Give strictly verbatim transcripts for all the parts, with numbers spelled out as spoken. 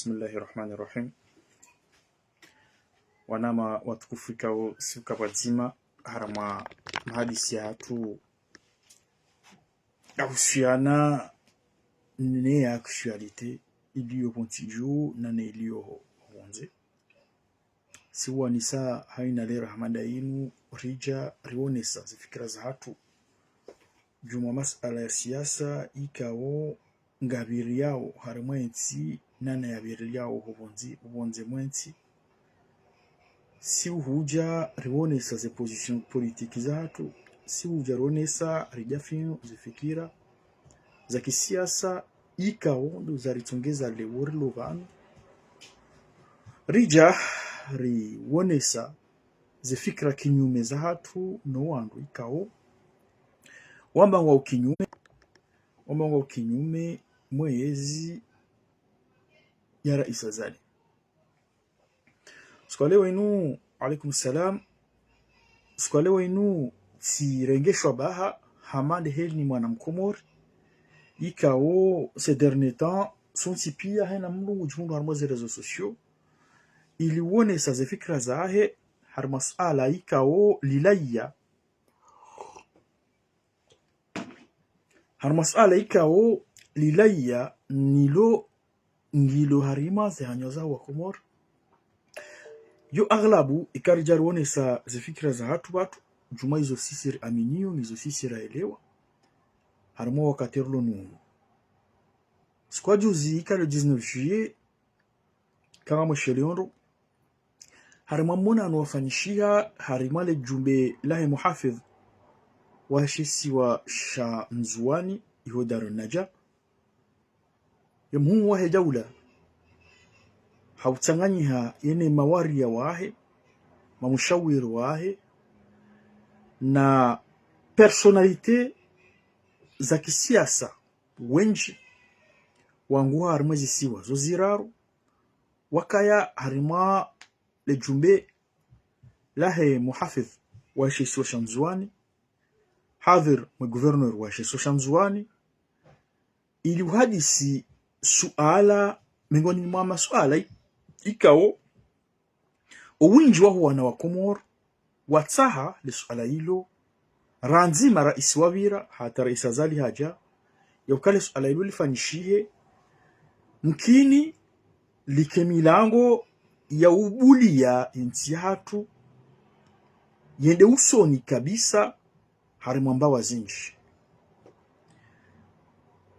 بسم الله الرحمن الرحيم. Wananya watukufu, ikao siku pvwadzima harumwa mahadisi yahatru yahusiana ne actualité iliyo pvontsi dju na ne iliyo pvondze. Siwanisa haina lera hamada inu ridja rionesa zifikira zahatru djuu mwa masala ya siasa ikao ngapviriyao harumwa entsi nana yapviriyao hupvondze, hupvondze mwentsi. Si uhudja rionesa ze position politique zahatru, si uhudja rionesa ridja finu zifikira za kisiasa ikao ndo zaritsongeza leo rilo pvanu. Ridja rionesa zifikira kinyume zahatru no wandru ikao wamba ngwao kinyume, wamba ngwao kinyume mwe yezi ya Rais Azali. Siku ya leo inu, alaikum salam. Siku ya leo inu, tsirenge shwabaha, hama nde heli ni mwana Mkomori. Ikao, ces derniers temps, sontsi pia haina mndru ngudjihundru harumwa ze réseaux sociaux, ili uonesa ze fikira zahe harumwa suala ikao lilaya, harumwa suala ikao lilaya nilo ngilo harumwa ze hanyo za Wakomori. Yo aghlabu ikaridja rionesa ze fikira zahatru pvatru, djuu mwa izo sisi riaminio, nizo sisi raelewa, harumwa wakati rilo nunu. Siku ya juzi ika le dix-neuf juillet, kanga mwesheleo ndro, harumwa monano wafanyishiha harumwa le djumbe lahe muhafidh wahe shisiwa sha Ndzuwani, iho Darun Nadja, ye mhuu wahe daula hautsanganyiha yene mawariya wahe, mamushawiri wahe, na personnalité za kisiasa wendji wanguha harumwa ezisiwa zo ziraru, wakaya harumwa le djumbe lahe muhafidh wahe shisiwa sha Ndzuwani, hadhir mwe gouverneur wahe shisiwa sha Ndzuwani, ili uhadisi suala mengoni mwa masuala i-, ikao owindji waho wana wa Komori watsaha le suala ilo, randzi ma raisi wapvira, hata Rais Azali hadja, ya uka le suala ilo lifanyishihe, mkini like milango ya ubuliya entsi yahatru yende usoni kabisa harumwa mbawa zindji.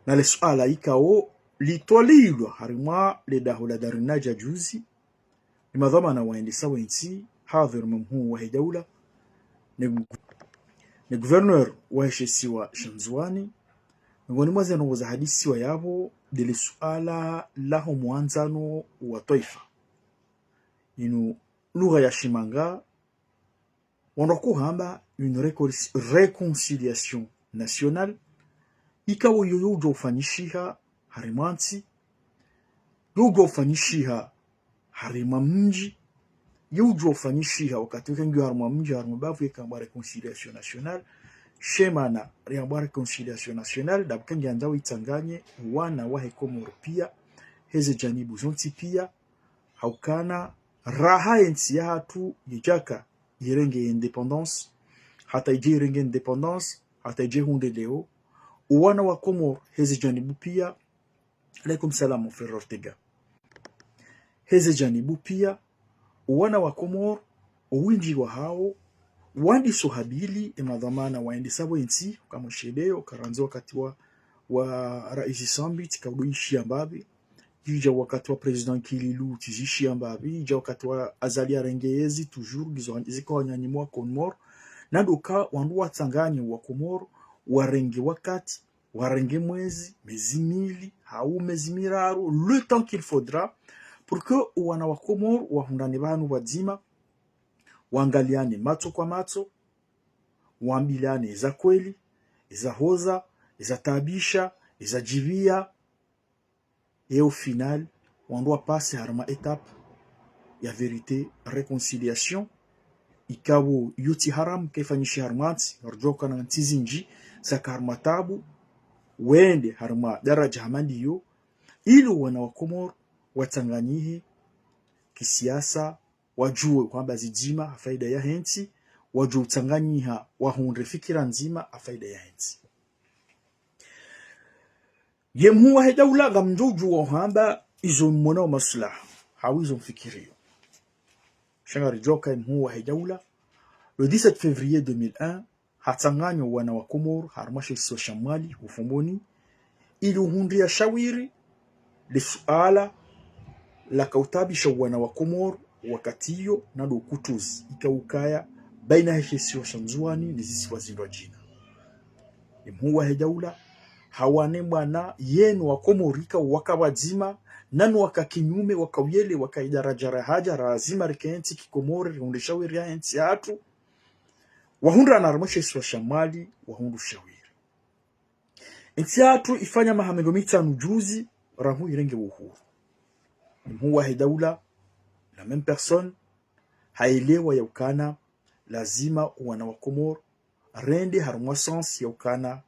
Na le suala ikao litwalilwa harumwa le daho la Darun Nadja juzi, ni madhwamana waendesa wentsi, hadhir mhuu wahe daula, ne gu-, ne gouverneur wahe shisiwa sha Ndzuwani, mengoni mwa ze ndrongoo zahadisiwa yapvo, ndele suala laho mwandzano wa twaifa. Inu lugha ya shimanga wandru wakohamba une récon-, réconciliation nationale, ikao iyo yo udjo ufanyishiha harumwa ntsi, yo udjo ufanyishiha harumwa mdji, yo udjo ufanyishiha wakati weka ngiyo harumwa mdji, harumwa bavu yeka hambwa réconciliation nationale. She mana riambwa réconciliation nationale, ndapvo ka ngiyandzao itsanganye wana wahe Komori pia, heze janibu zontsi pia, haukana raha yentsi yahatru yidjaka yirenge indépendance, hata idje yirenge indépendance, hata idje hundre leo, owana wa Komori heze janibu pia. Alaikum salam, mon frère Ortega. Heze janibu pia, owana wa Komori, owindji wahao, wandiso habili, emadhwamana waendesa wentsi, uka mwesheleo, karandzi wakati wa, wa raisi Sambi, tsika udo ishiya mbapvi, idja wakati wa président Kililu, tsizishiya mbapvi, idja wakati wa Azali yarenge yezi, toujours, ngizo han-, ziko hanyanyimwa Komori, na ndo ka wandru watsanganye wa Komori, warenge wakati, warenge mwezi, mezi mili, hau mezi miraru, le temps qu'il faudra, pour que owana wa Komori wahundrane pvahanu pvwadzima, wangaliane matso kwa matso, wambilane eza kweli, eza hoza, eza taabisha, eza djipviya, et au final, wandru wapase harumwa étape ya vérité, réconciliation, ikao yo tsi haramu, kaifanyishiha harumwa ntsi, ngarudjuwa ukana ntsi zindji zaka harumwa tabu, wende harumwa daraja hama ndiyo, ili wana wa Komori watsanganyihe kisiasa, wadjuwe hwamba zidzima ha faida yahe ntsi, wadjuwe utsanganyiha wahundre fikira ndzima ha faida yahe ntsi. Ye mhuu wahe daula ngamdjo udjuwa hwamba izo mwonao maslaha, hau izo mfikiriyo. Sha ngaridjuwa uka ye mhuu wahe daula, le dix-sept février deux mille un, hatsanganya wana wa Komori harumwa she isiwa sha Mwali, ho Fomboni, ili uhundriya shawiri le suala laka utaabisha wana wa Komori wakati iyo, nado ukutuzi ikao ukaya baina he she isiwa sha Ndzuwani ne zisiwa zindrwadjina. Ye mhuu wahe daula hawane mwana yenu wa Komori ikao waka pvwadzima, nanu waka kinyume, waka uyele, waka idaraja ra hadja, ra lazima rikentsi kikomori, rihundre shawiri yahe ntsi yahatru. Wahundrana harumwa she isiwa sha Mwali, wahundru shawiri. Entsi yahatru ifanya maha mengo mitsanu juzi rangu irenge uhuru. Mhuu wahe daula, la même personne, haelewa ya ukana lazima wana wa Komori rende harumwa sens ya ukana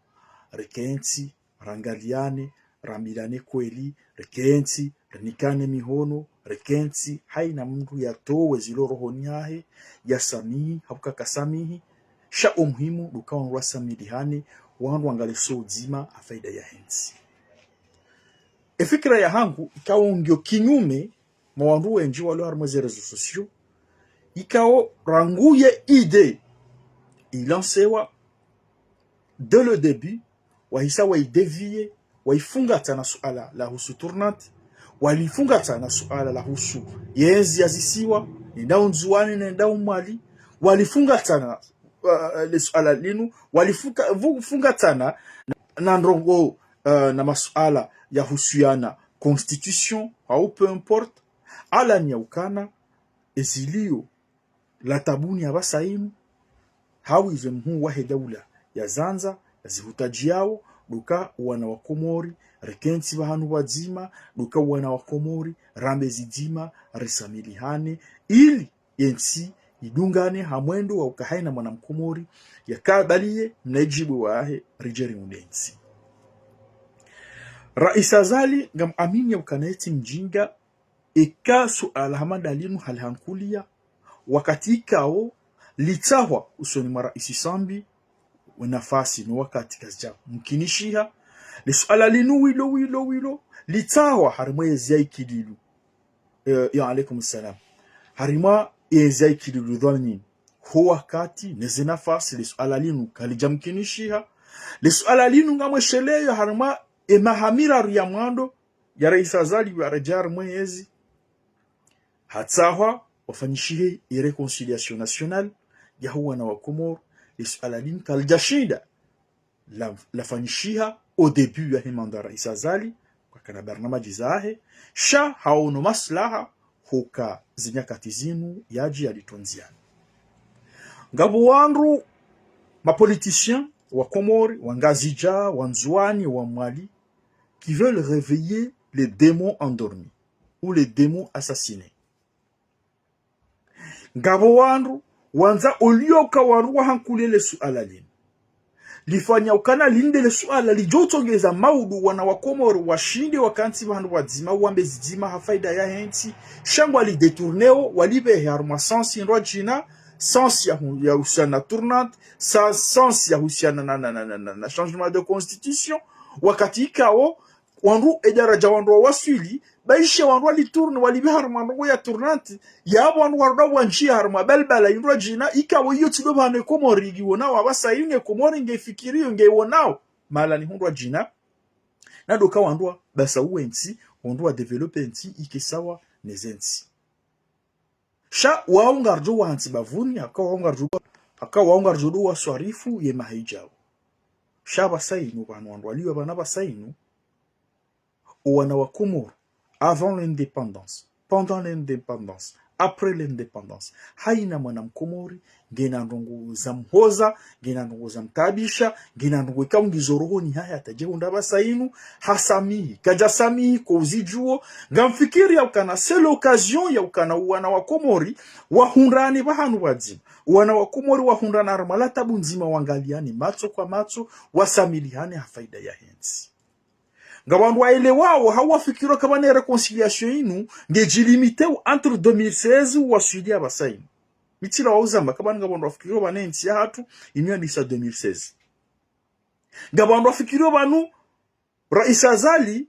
rikentsi, rangaliane, rambilane kweli, rikentsi, rinikane mihono, rikentsi, haina mndru yatowe zilo rohoni hahe, yasamihi hau ka kasamihi. Sha o muhimu ndo uka wandru wasamilihane, wandru wangaliye so udzima ha faida yahe ntsi. Ye fikira yahangu ikao ngiyo kinyume mwa wandru wendji walo harumwa ze réseaux sociaux, ikao rangu ye idée ilansewa, dès le début, wahisa waidévier, waifungatsa na suala lahusu tournante, walifungatsa na suala lahusu yezi ya zisiwa, nenda Ndzuwani, nenda Mwali, walifungatsa na, uh, le suala linu, walifunga-, vu-, fungatsa na, na ndrongoo, uh, na masuala yahusuyana constitution, hau peu importe, ala ni ya ukana ezilio latabuni apvasa inu, hau izo mhuu wahe daula yazandza, yazihutadjiyao, ndo uka wana wa Komori rikentsi pvahanu pvwadzima, ndo uka wana wa Komori rambe zidzima, risamilihane, ili ye ntsi idungane ha mwendo wa uka haina mwana mkomori yakabaliye mna idjibwe wahe ridje riunde ntsi. Raisi Azali ngamwamini ya ukana yetsi mjinga, eka suala hama ndalinu halihankuliya, wakati ikao litsahwa usoni mwa raisi Sambi, we nafasi no wakati kazidja mkinishiha. Le suala linu wilo, wilo, wilo, litsahwa harimwa yezi ya Ikililu. Eh, ya alaikum salam. Harimwa yezi ya Ikililu dhwani. Ho wakati, ne ze nafasi, le suala linu kalidja mkinishiha. Le suala linu ngamwesheleyo harimwa ye maha miraru ya mwando, ya raisi Azali waredjei harimwa yezi. Hatsahwa wafanyishihe ye réconciliation nationale yaho wana wa Komori, le suala linu kalidjashinda la, lafanyishiha au début yahe mandat raisi Azali, kwakana barnamaji zahe, sha haono maslaha, huka zinyakati zinu yadji yalitundziana. Ngapvo wandru, ma politiciens wa Komori, wa Ngazidja, wa Ndzuwani, wa Mwali, qui veulent réveiller les démons endormis ou les démons assassinés. Ngapvo wandru wandza olio uka wandru wahankulie le suala linu. Lifanya ukana linde le suala lidjo utsongeza maudu wana wa Komori washinde wakantsi pvahanu pvwadzima wambe zidzima ha faida yahe ntsi, sha ngwalidétourneo, walipvehe harumwa sens indrwadjina, sens ya hu-, yahusiana na tournante, sa-, sens yahusiana na, na, na, na, na, na changement de constitution, wakati ikao wandru, edaraja wandru wawaswili, baishe wandru walitourne, walipve harumwa ndrongoo ya tournante, yapvo wandru warudi wandjie harumwa balbala indrwadjina, ikao iyo tsi ndo pvanu ye Komori ngiwonao apvasa inu, ye Komori ngefikiriyo, ngiwonao. Mahala ni hundrwadjina. Na ndo uka wandru wapvasa uwe ntsi, wandru wadévelopper ntsi, ike sawa ne ze ntsi. Sha wao ngaridjo wahantsi bavuni, haka wao ngaridjo, haka wao ngaridjo ndo waswarifu ye maha idjao. Sha apvasa inu, pvanu wandru walio pvanu apvasa inu, o wana wa Komori, avant l'indépendance, pendant l'indépendance, après l'indépendance, haina mwana mkomori ngena ndrongoo za mhoza, ngena ndrongoo za mtaabisha, ngena ndrongoo ikao ngizo rohoni hahe hata djehundra apvasa inu, hasamihi, kadjasamihi, ko uzidjuo. Ngamfikiri ya ukana, c'est l'occasion ya ukana wana wa Komori wahundrane pvahanu pvwadzima. Wana wa Komori wahundrane harumwa la tabu ndzima, wangaliane matso kwa matso, wasamilihane ha faida yahe ntsi. Ngapvo wandru waelewao, hau wafikiriao ukaya ne réconciliation inu, ngedjilimité entre deux mille seize waswili apvasa inu. Mi tsi la wauzamba, ukaya ngapvo wandru wafikiriao ukaya ne ntsi yahatru, inu yandisa deux mille seize. Ngapvo wandru wafikiriao ukaya Rais Azali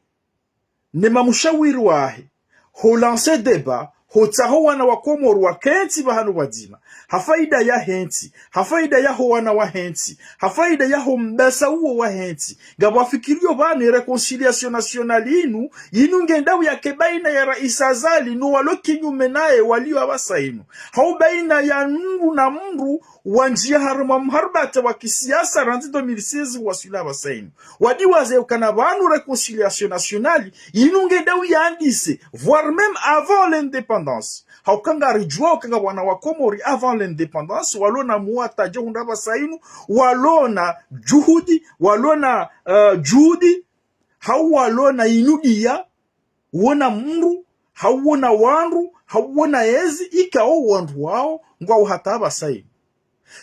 ne mamushawiri wahe, ho lancer débat, ho tsaha owana wa Komori wakentsi pvahanu pvwadzima, ha faida yahe ntsi, ha faida yaho wana wahe ntsi, ha faida yaho mbasa uwo wahe ntsi. Ngapvo wafikiriao ukaya ne réconciliation nationale inu, inu ngendao yake baina ya Rais Azali no walo kinyume naye walio apvasa inu. Hau baina ya mndru na mndru, wandjia harumwa mharbata wa kisiasa randzi deux mille seize waswili apvasa inu. Wadiwaze ukaya pvanu réconciliation nationale, inu ngedjo yandise, voire même avant l'indépendance. Hauka ngaridjuao ukaya wana wa Komori avant l'indépendance, walona muwatadje hundra apvasa inu, walona juhudi, walona, eh, juhudi, hau walona inu dia, wona mndru, hau wona wandru, hau wona ezi, ikao wandru wao, ngwao hata apvasa inu.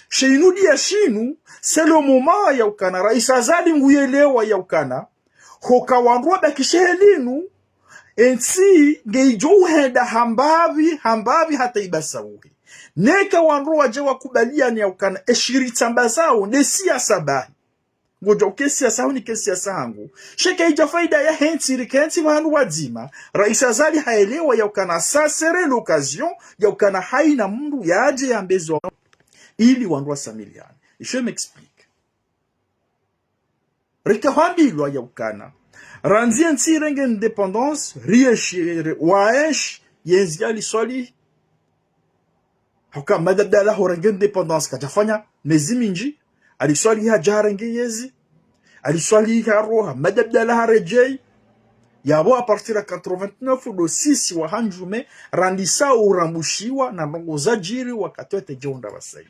She inu dia shinu, c'est le moment ya ukaya, Rais Azali nguyelewa ya ukaya, hoka wandru wabakishe heli inu, entsi ngeidjo uhenda hambapvi, hambapvi hata ibasauhe. Neka wandru wadje wakubaliane ya ukaya, eshiri tsamba zao, nde siasa bahi. Ngodjo uke siasa hau nike siasa hangu. She kaidja faida yahe ntsi rikentsi pvahanu pvwadzima, Rais Azali haelewa ya ukaya ça serait l'occasion ya ukaya haina mndru yadje yambe zo ili wandru wasamiliane. Je m'explique. Rika hwambilwa ya ukaya, randzi entsi irenge indépendance, rienshi, re-, waenshi, yezi ya Ali Swalihi. Hauka Ahmed Abdallah horenge indépendance kadjafanya mezi mindji. Ali Swalihi hadja harenge yezi. Ali Swalihi haroha, Ahmed Abdallah haredjei. Yapvo à partir ya quatre-vingt-neuf ndo sisi wahandjume, randisa urambushiwa na ndrongo zadjiri wakati watedje hundra apvasa inu.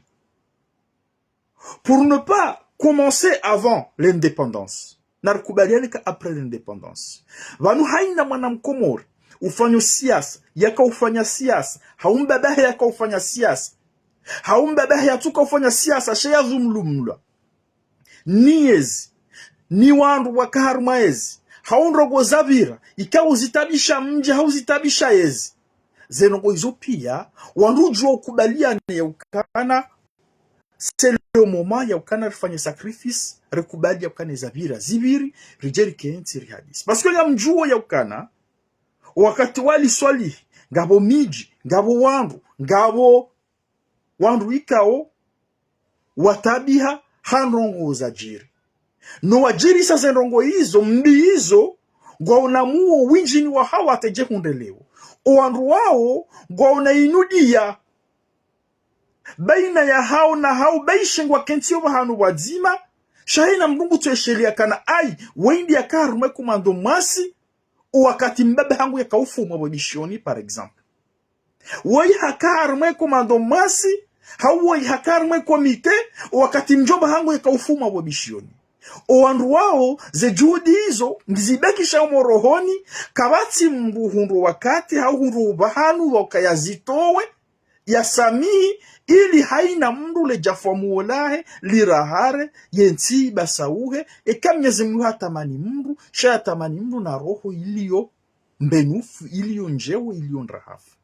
Pour ne pas commencer avant l'indépendance. Narikubaliane ka après l'indépendance, pvanu haina mwana Mkomori ufanyo siasa, yaka ufanya siasa, hau mbabahe yaka ufanya siasa, hau mbabahe yatsuka ufanya siasa, she yazumlumlwa ni yezi, ni wandru waka harumwa yezi, hau ndrongo zapvira, ikao zitabisha mdji, hau zitabisha yezi. Ze ndrongo izo pia, wandru udjuwa ukubaliane ya ukaya, c'est le moment ya ukaya rifanye sacrifice, rikubali ya ukaya zapvira zipviri, ridje rikentsi rihadisi. Parce que ngamdjuwa ya ukaya, wakati wa Ali Swalihi, ngapvo midji, ngapvo wandru, ngapvo wandru ikao watabiha ha ndrongo zadjiri. No wadjirisa ze ndrongo izo, mbi izo, ngwaona muo windjini wahao watedje hundre leo. O wandru wao, ngwaona inu dia baina yahao na hao, baishe ngwakentsiyo pvahanu pvwadzima, sha haina mndru ngutsoeshelea ukaya, ayi, wendi yaka harumwa ye commando mwasi, o wakati mbaba hangu yaka ufumwa pvo bishioni, par exemple. Woyi haka harumwa ye commando mwasi, hau woyi haka harumwa ye comité, o wakati mdjomba hangu yaka ufumwa pvo bishioni. O wandru wao, ze juhudi izo, ngizibakisha omo rohoni, kapvatsi mndru hundru wakati, hau hundru pvahanu, pvwa ukaya yazitowe, yasamihi, ili haina mndru le djafa muo lahe, lirahare, yentsi ibasauhe, eka Mnyezi Mngu hatamani mndru, sha yatamani mndru na roho iliyo mbenufu, iliyo ndjewo, iliyo ndrahafu.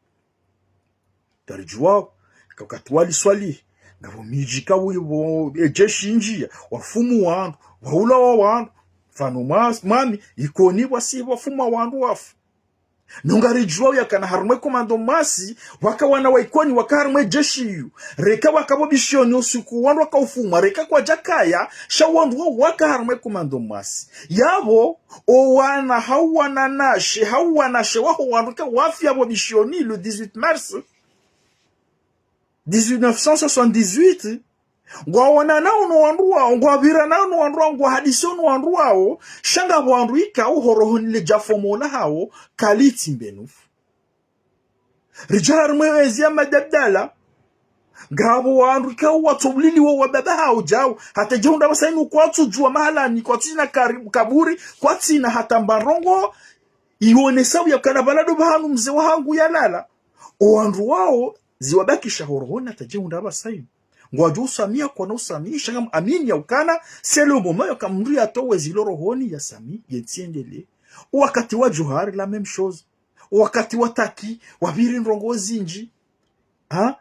Ngaridjuwao, ka wakati wa Ali Swalihi, ngapvo midji ka wi-, wo-, e jeshi indjia, wafumu wandru, waulawa wandru, mfano mwa-, Mwami, Ikoni pvwasi, pvwafumwa wandru wafu. No ngaridjuwao ya ukaya harumwa ye commando mwasi, waka wana wa Ikoni, waka harumwa ye jeshi iyo. Reka waka pvo bishioni usiku wandru waka ufumwa, reka kwadjakaya, sha wandru wao waka harumwa ye commando mwasi. Yapvo, o wana, hau wananyashe, hau wananyashe waho wandru ka wafiya pvo bishioni le dix-huit mars dix-neuf cent soixante-dix-huit, ngwaonanao no wandru wao, ngwapviranao no wandru wao, ngwahadisiao no wandru wao, sha ngapvo wandru ikao ho rohoni le djafa muo lahao, kalitsi mbenufu. Ridja harumwa ye ezi ya Ahmed Abdallah, ngapvo wandru ikao watso ulili wo wa baba hao djao, hata dje hundra apvasa inu kwatsudjuwa mahalani, kwatsina kari-, kaburi, kwatsina hata mba ndrongo, ionesao ya ukaya pvala ndo pvahanu mze wahangu yalala. O wandru wao, ziwabakisha ho rohoni hata dje hundra apvasa inu. Ngwadjo usamihi, kwana usamihi, sha ngamwamini ya ukana, c'est le moment ya uka mndru yatowe zilo rohoni yasamihi, yentsi yendelee. Wakati wa Djohar, la même chose. Wakati wa Taki, wapviri ndrongoo zindji. Ha?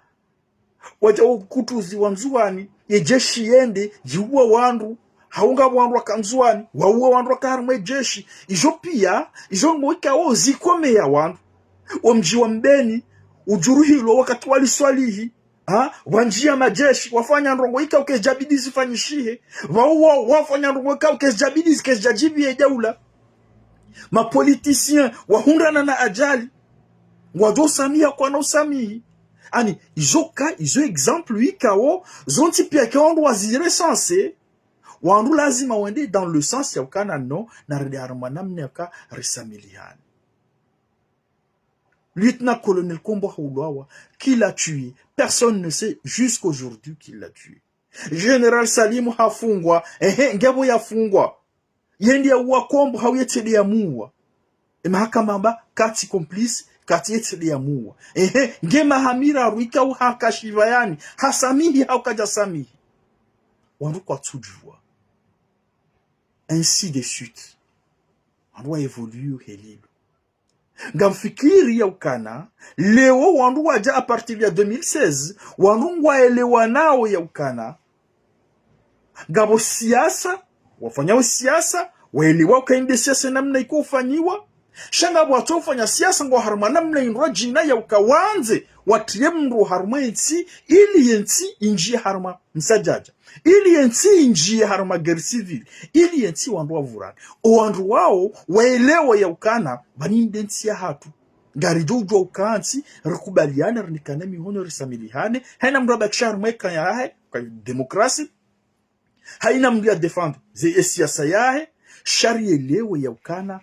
Wadja ukutuzi wa Ndzuwani, ye jeshi yende, djiuwa wandru, haunga wandru waka Ndzuwani, wauwa wandru waka harimwa ye jeshi. Izo piya, izo ndrongoo ikao zikomeya wandru. Wo mdji wa Mbeni, udjuruhilwa wakati wa Ali Swalihi, ha? Wandjiya majeshi, wafanya ndrongoo ikao kazidjabidi zifanyishihe. Wauwa, wafanya ndrongoo ikao kazidjabidi, kazidjadjibiye daula. Ma politiciens, wahundrana na ajali. Ngwadjo usamihi, kwana usamihi. Ani, izo ka, izo exemple ikao, zontsi piya ka wandru wazirecenser, wandru lazima wende dans le sens ya ukana non, narende harimwa namna ya uka risamilihane. Lieutenant-colonel Kombo haulwawa, qui l'a tué? Personne ne sait jusqu'aujourd'hui qui l'a tué. Général Salim hafungwa, ehe, ngapvo yafungwa. Ye ndiye yauwa Kombo hau ye tsi ndiye yamuuwa? E mahakama yamba, katsi complice, katsi ye tsi ndiye yamuuwa. Ehe, nge maha miraru ikao hakashifa yani, hasamihi hau kadjasamihi. Wandru kwatsudjuwa. Ainsi de suite. Wandru wa évoluer helilo. Ngamfikiri ya ukana, leo wandru wadja à partir ya deux mille seize, wandru ngwaelewanao ya ukana, ngapvo siasa, wafanyao siasa, waelewa uka inde siasa namna iko ufanyiwa, sha ngapvo watso ufanya siasa ngwao harimwa namna indrwadjina ya uka wandze, watriye mndru harimwa yentsi, ili yentsi indjiye harimwa msadjadja. Ili yentsi indjiye harimwa guerre civile. Ili yentsi wandru wavurane. O wandru wao, waelewa ya ukana, pvanu inde ntsi yahatru. Ngaridjo udjuwa ukantsi, rikubaliane, rinikane mihono, risamilihane, haina mndru abakisha harimwa eka yahe, kwa démocratie, haina mndru ya défendre ze, e siasa yahe, sha rielewe ya ukana,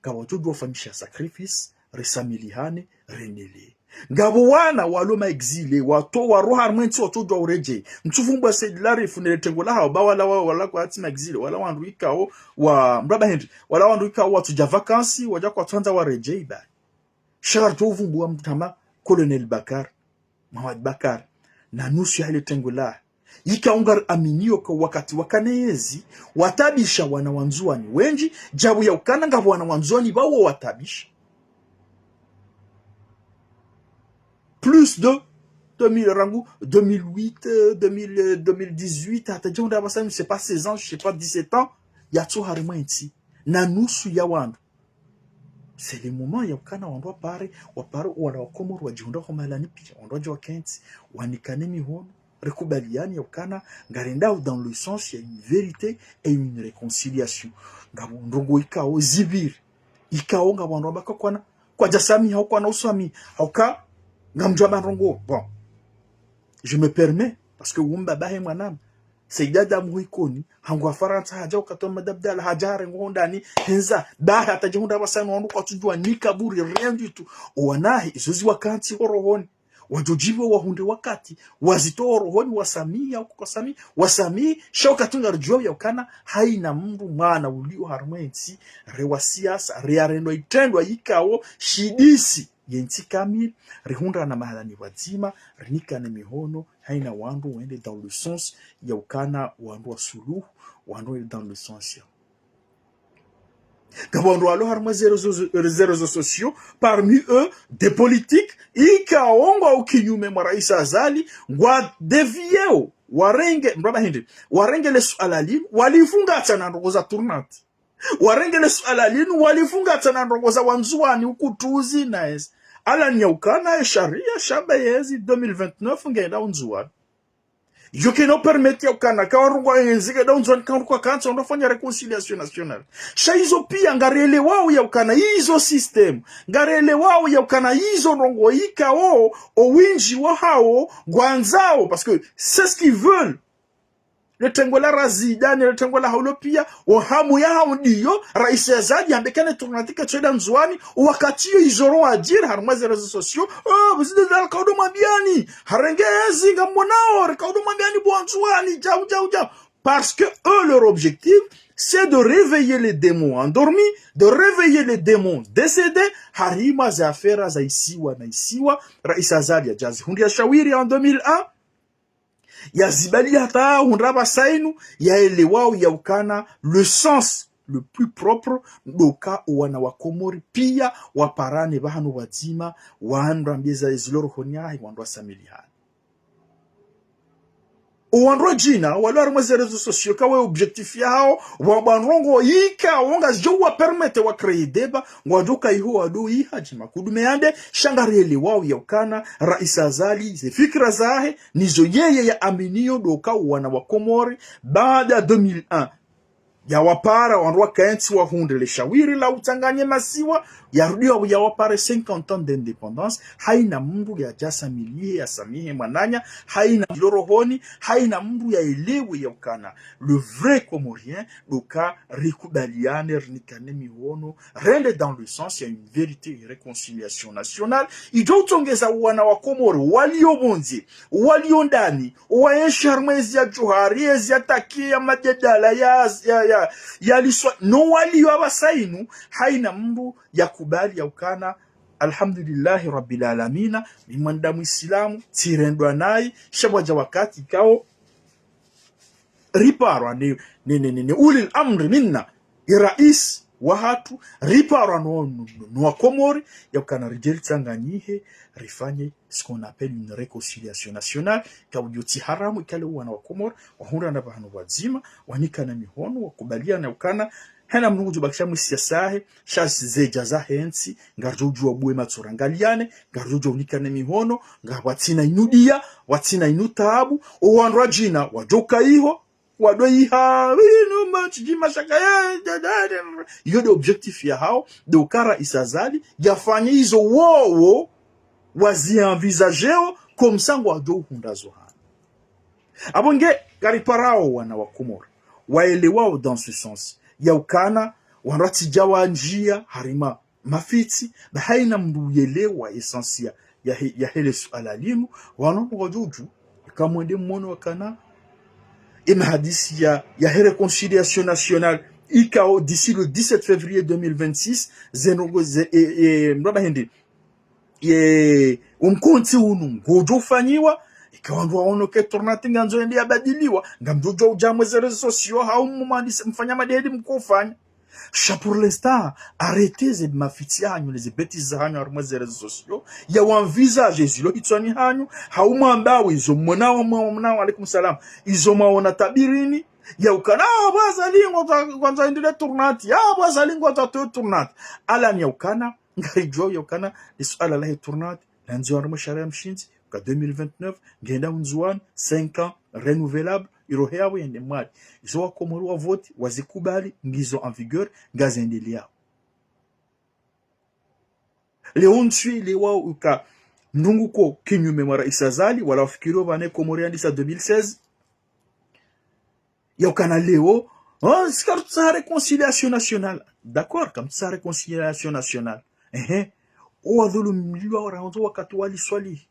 ngapvo watsodjuwa ufanyisha sacrifice, risamilihane, rendelee. Ngapvo wana walo ma exilés, watowaro harimwa yentsi watsodjuwa uredjeyi. Ntsuvumbua Said Larifou ne le tengo lahao, ba wala, wa, wala kwatsi ma exilés, wala wandru ikao, wa, mraba hendri, wala wandru ikao watsudja vacances, wadja kwatsuhandza waredjeyi ba. Sha ngaridjo uvumbua mndru hama Colonel Bacar, Mohamed Bacar, na nusu yahe le tengo lahe. Ikao ngariaminio ka wakati wakana yezi, watabisha wana wa Ndzuwani wendji, djabu ya ukana ngapvo wana wa Ndzuwani pvao watabisha. Plus de deux mille, rangu deux mille huit, euh, deux mille, euh, deux mille dix-huit, hata djahundra apvasa, je sais pas, seize ans, je sais pas, dix-sept ans, yatso harimwa yentsi. Na nusu ya wandru. C'est le moment ya ukana wandru wapare, wapare, wana wa Komoro wadjihundra ho mahalani piya, wandru wadje wakentsi, wanikane mihono, rikubaliane ya ukana, ngarendao dans le sens ya une vérité et une réconciliation. Ngapvo ndrongoo ikao zipviri, ikao ngapvo wandru wabakisha kwana, kwadjasamihi, hau kwana usamihi, hauka, ngamdjuwa ba ndrongoo. Bon. Je me permets, parce que umba bahe mwanama. Said Adam ho Ikoni, hangu wa Farantsa, hadja wakati wa Mohamed Abdallah, hadja harengo hondani, hendza, bahe hata djahundra apvasa no wandru kwatsudjuwa ni kaburi, rien du tout. O wanahe, izo ziwakantsi ho rohoni. Wadjodjibiwa wahundre wakati, wazitowe ho rohoni, wasamihi, hau kukasamihi, wasamihi, sha wakati ngaridjuwa ya ukana, haina mndru mwana ulio harimwa yentsi, rewa siasa, reyarendwa itrendwa ikao, shidisi, yentsi kamili, rihundrana mahalani pvwadzima, rinikane mihono, haina wandru wende dans le sens ya ukana wandru wa suluhu, wandru wende dans le sens ya. Ngapvo wandru walo harimwa ze réseaux, ze réseaux sociaux, parmi eux, des politiques, ikao ngwao kinyume mwa Rais Azali, ngwa déviéo, warenge, mraba hindri, warenge le suala linu, walifungatsa na ndrongoo za tournante. Warenge le suala linu, walifungatsa na ndrongoo za Wandzuwani, ukutuzi na ezi. Ala ni ya ukana, e sharia, shaba yezi, deux mille vingt-neuf, ngenda Undzuwani. Yo kayina permettre ya ukana, ka wandru ngwao yezi ngenda Undzuwani, ka wandru kwakantsi, wandru wafanya réconciliation nationale. Sha izo piya, ngarielewao ya ukana, izo système, ngarielewao ya ukana, izo ndrongoo ikao, o wendji wahao, ngwandzao, parce que c'est ce qu'ils veulent. Le tengo la Razida, ne le tengo la haulo piya, o hamu yahao ndiyo, Rais Azali, hambe kana tournante ketsoenda Ndzuwani, o wakati yo izo ro adjiri, harimwa ze réseaux sociaux, oh, vous êtes dans le kaudo mwambiani, harenge ezi ngamwonao, rikaudo mwambiani bo Wandzuwani, djau, djau, djau. Parce que eux, leur objectif, c'est de réveiller les démons endormis, de réveiller les démons décédés, harimwa ze affaire za isiwa na isiwa, Rais Azali yadja zihundria shawiri en deux mille un, Yazibali hata hundra pvasa inu, yaelewao yaukana le sens le plus propre, ndo uka owana wa Komori pia waparane pvahanu pvwadzima, wandru wambiye zilo rohoni yahe, wandru wasamilihane. Owandru wadjina, walo harimwa ze réseaux sociaux, kawe objectif yahawo, wamba ndrongoo ika, wonga zidjo wa permettre wa créer débat, ngwadjo ka iho wado iha djima kudume yande, sha ngarielewao yaukana, Raisi Azali, ze fikira zahe, nizo yeye yaaminiyo ndo uka owana wa Komori, baada deux mille un, yawapara wandru wakentsi wahundre le shawiri la utsanganye masiwa, yarudi wa yawapare cinquante ans d'indépendance, haina mndru yadjasamilihe, yasamihe mwananya, haina lo rohoni, haina mndru yaelewe yaukana le vrai Comorien, ndo uka rikubaliane, rinikane mihono, rende dans le sens ya une vérité, une réconciliation nationale, idjo utsongeza owana wa Komori, walio pvondze, walio ndani, owaenshi harimwa ezi ya Djohar, ezi ya Takiya, madjedala ya, ya, ya, ya liswa, no walio apvasa inu, haina mndru yakubali yaukana, alhamdulillahi rabbil alamina, mi mwanadamu Isilamu, tsirendwa nayi, sha pvwadja wakati kao, riparwa ni, ni, ni, ni, ni ulil amri minna, i raisi wahatru, riparwa no, no, no, no wa Komori, yaukana ridje ritsanganyihe, rifanye ce qu'on appelle une réconciliation nationale, kaudjo tsi haramu ikale owana wa Komori, wahundrana pvahanu pvwadzima, wanikana mihono, wakubaliana ukana, haina mndru ngudjo bakisha mwi siasa yahe, sha zedja zahe ntsi, ngaridjo udjuwa bwe matso rangaliane, ngaridjo udjuwa unikane mihono, ngapvwatsina inu dia, pvwatsina inu taabu, owandru wadjina, wadjo ka iho, wado iha, inu matsi djima shaka, ya, ya, ya, ya. Iyo nde objectif yahawo, ndo uka Raisi Azali, yafanye izo wowo, wazi envisageo, comme ça ngwadjo uhundra zo hanu. Apvo nge, ngariparao wana wa Komori, waelewao dans ce sens, yaukana, wandru watsidja wandjia, harimwa mafitsi, ba haina mndru uyelewa essence ya, ya he-, ya hele suala linu, wanu ngwadjo udju, kamwende mwono wakana, ema hadisi ya, ya he réconciliation nationale, ikao d'ici le dix-sept février deux mille vingt-six, zeno, ze, e, e, mraba hende, ye, umkontsi unu, ngodjo ufanyiwa, ikao wandru waono ke tournante ngandzo yende yabadiliwa, ngamdjo udja mwe ze réseaux sociaux, hau mumandise, mfanya madedi mkofanya. Sha pour l'instant, arrêtez ze mafitsi hanyu, ne ze bêtises hanyu harimwa ze réseaux sociaux. Ya wa envisagé zilo hitswani hanyu, hau mwambawo izo mwonao, mwa-, mwa-, alaikum salam. Izo mwaona tabirini, yaukana, ah, bo Azali ngwandzo, ngwandzo yende le tournante, ah, bo Azali ngwandzo yatowe tournante. Ala ni yaukana, ngaridjuwao yaukana, le suala lahe tournante, landziwa harimwa sharia ya mshindzi, ka deux mille vingt-neuf, ngenda Ndzuwani, cinq ans, renouvelable, irohe yapvo yende Mwali. Izo wa Komori wa voté, wazikubali, ngizo en vigueur, ngazendeleao. Leo ntsu ile wao uka mndru ngu ko kinyume mwa Raisi Azali, wala wafikiri pvane Komori yandisa deux mille seize. Yaukana leo, ah, si karutsaha réconciliation nationale. D'accord, kamtsaha réconciliation nationale. Ehe. Owadhulumlwa warandzo wakati wa Ali Swalihi.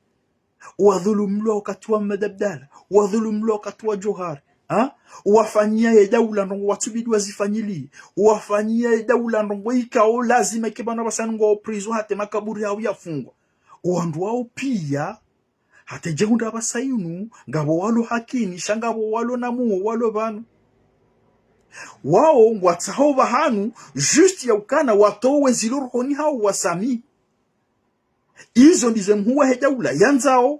Owadhulumlwa wakati wa Ahmed Abdallah. Owadhulumlwa wakati wa Djohar. Ha? Owafanyia ye daula ndrongoo watsubidi wazifanyiliye. Owafanyia ye daula ndrongoo ikao lazima ike pvanu pvasa ngwao prison hata makaburi yao yafungwa. Owandru wao pia, hata djehundra pvasa inu, ngapvo walo hakini, sha ngapvo walo na muo, walo pvanu. Wao ngwatsahao pvahanu, juste yaukana watowe zilo rohoni hao wasamihi. Izo ndizo mhuu wahe daula yandzao.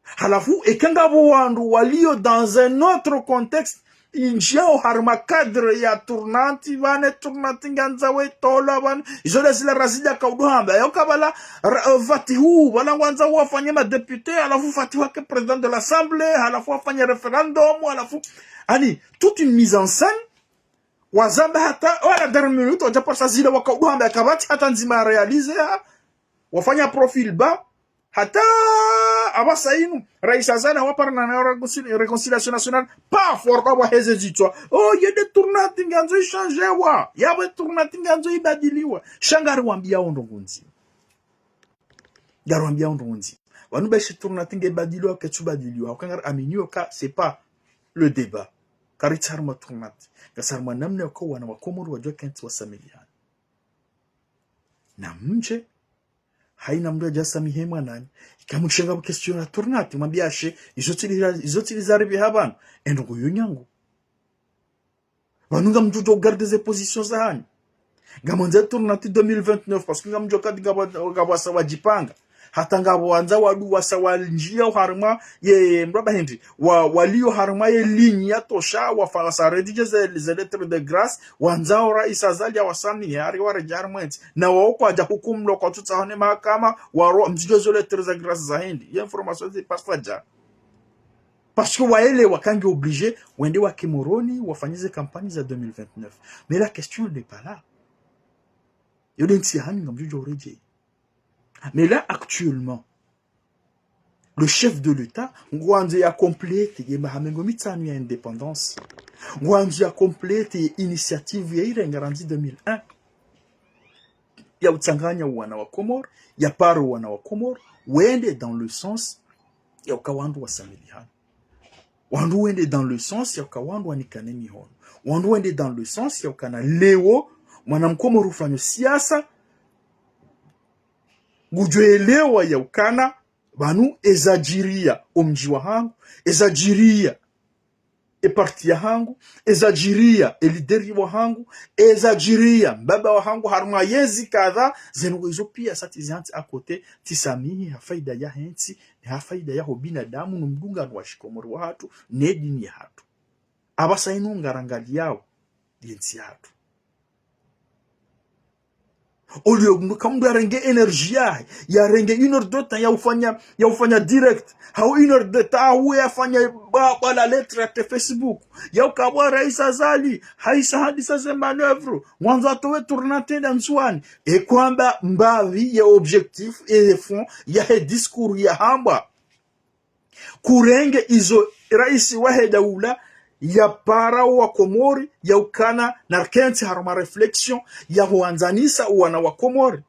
Halafu, eka ngapvo wandru walio dans un autre contexte, indjiao harimwa cadre ya tournante, pvane tournante ngandzo wetolwa pvane, izo nde zila razida kaudu hamba. Yauka pvala, ra-, eh, Fatihu, pvala ngwandzo wafanye ma député, halafu Fatihu ake président de l'Assemblée, halafu wafanye référendum, halafu, ani, toute une mise en scène, wazamba hata, wala dernière minute, wadja parisa zila wakaudu hamba, yakapvatsi hata ndzima ya réalisé, ha, wafanya profil bas, hata apvasa inu, Raisi Azali waparana na réconcil-, réconciliation nationale, paf, warudwa waheze zitswa. Oh, yende tournante ngandzo ishandjewa. Yapvo tournante ngandzo ibadiliwa. Sha ngariwambiao ndrongoo ndzima. Ngariwambiao ndrongoo ndzima. Pvanu bashi tournante nge ibadiliwa, ketsu badiliwa. Uka ngariaminio ka, c'est pas le débat. Karitsi harimwa tournante. Ngasi harimwa namna yauka wana wa Komori wadjuwa kentsi wasamilihana. Na mdje, Haina mndru yadja samihi mwananya. Ika mshenga bu question la tournante, mwambia she, izo tsi liza, izo tsi liza ribi ha pvanu. Endo nguyo nyangu. Pvanu ngamdjo djo garder ze positions zahanyu. Ngamwandza tournante deux mille vingt-neuf, parce que ngamdjo kati ngapvo, ngapvo wasa wadjipanga. Hata ngapvo wandza wandru wasa wandjia oharumwa ye, ye, mraba hindri. Wa, walio harumwa ye ligne ya tosha, wafa wasa rédiger ze, ze lettres de grâce, wandza o Raïs Azali ya wasamihi, hari waredjei harumwa entsi. Na wao kwadja hukumlwa kwatsutsaha ne mahakama, waro, mzidjo zo lettres de grâce za hindri. Ye information zi pasa dja. Parce que waelewa ka nge obligé, wende wake Moroni, wafanye ze campagne za deux mille vingt-neuf. Mais la question n'est pas là. Yo nde ntsi yahanyu ngamdjo djo uredjei. Mais là, actuellement, le chef de l'État, ngwandzo ya compléter ye maha mengo mitsanu ya indépendance. Ngwandzo ya compléter ye initiative ya irenga randzi deux mille un. Ya utsanganya wana wa Komori, ya paro wana wa Komori, wende dans le sens ya uka wandru wasamilihane. Wandru wende dans le sens ya uka wandru wanikane mihono. Wandru wende dans le sens ya ukana leo, mwana mkomori ufanya siasa, ngudjo elewa ya ukana, pvanu ezadjiria omdji wahangu, ezadjiria e parti yahangu, ezadjiria e leader wahangu, ezadjiria mbaba wahangu, harumwa yezi kadha, zenu izo pia sa tsi zihantsi à côté, tsi samihi ha faida yahe ntsi, ne ha faida yaho binadamu, no mdungano wa shikomori wahatru, ne dini yahatru. Apvasa inu ngarangaliyao, ye ntsi yahatru. Au lieu mndru ka mndru yarenge énergie yahe, yarenge une heure de temps ya ufanya, ya ufanya direct. Hau une heure de temps, hau yafanya ba, ba la lettre ya te Facebook. Ya uka bwa Raïs Azali, haisa hadisa ze manœuvre. Ngwandzo atowe tournante nda Ndzuani. E kwamba mbapvi ye objectif, e fond, yahe discours yahambwa. Kurenge izo raisi wahe daula yapara wa Komori, ya ukana narikentsi harumwa réflexion, ya huandzanisa wana wa Komori.